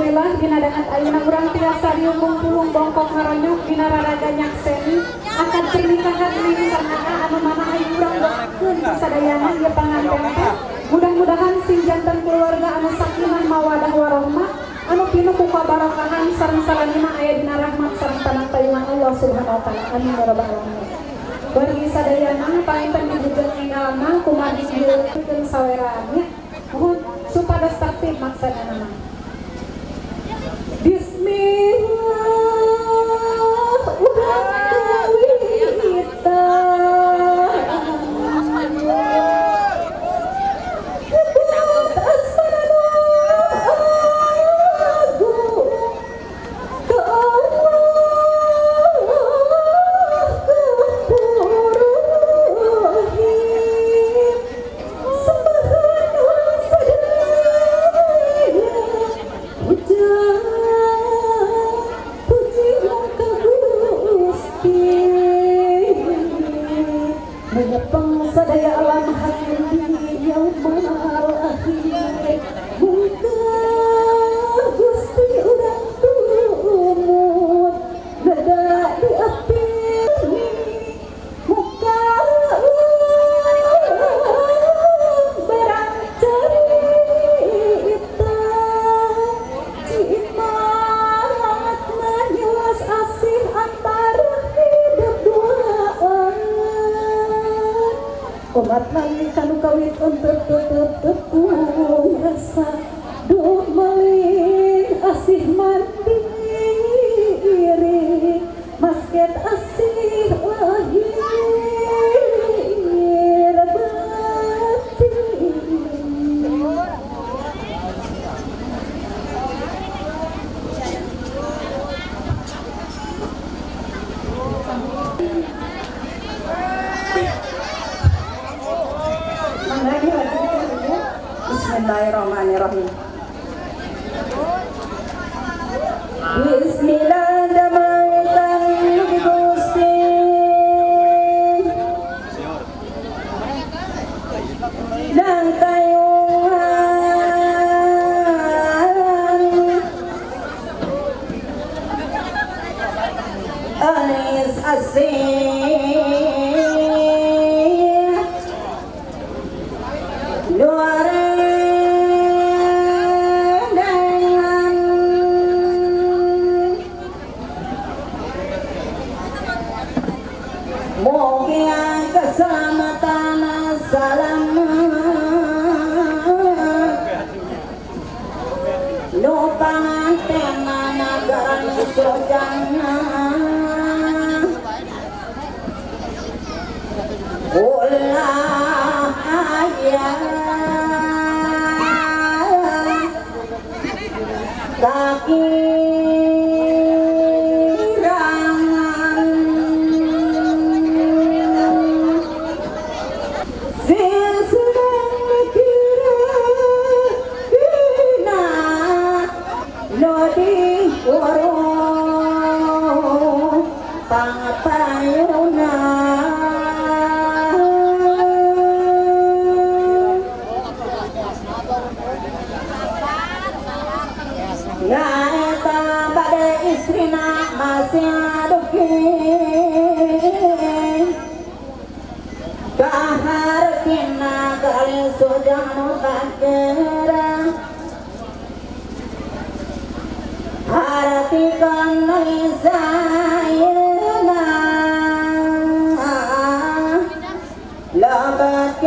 Alhamdulillah dina danget ayeuna urang tiasa riung pulung bongkok ngaronyok dina raraga nyakseni akad pernikahan Neng sareng Aa anu mana ayeuna urang doakeun sadayana ieu panganten teh mudah-mudahan sing janten keluarga anu sakinah mawadah warohmah anu pinuh ku kabarokahan sareng salamina aya dina rahmat sareng tanah tayungan Allah Subhanahu wa taala. Amin ya rabbal alamin. Wargi sadayana panginten dijejeng enggalna kumargi dieukeun saweran nya. Mohon supados tertib maksadana mah. Bismillah urang kawitan. Nyebut asmana nu agung ka Allah Ghafurur Sembahan urang sadaya puja puji ka Gusti menyepeng sadaya alam hakim di yaumul akhir mungkah Gusti urang tumut nada di api muka barang cerita cimat maniwas asih antara hidup duaan umat nami kanu kawit untuk tutup tepung rasa duh meling asih mandiri masket asih lahir batin. Bismillahirrahmanirrahim. Bismillahirrahmanirrahim. Gusti dan tayungan alis asih luar dengan moga keselamatan selamat nu panganten nagaran sojana ulah aya kakirangan sing kira lodi waro pangpayuna Ngaeta bade istrina masih aduki kahartina kali sojanu bakera hartikan lisayna lebat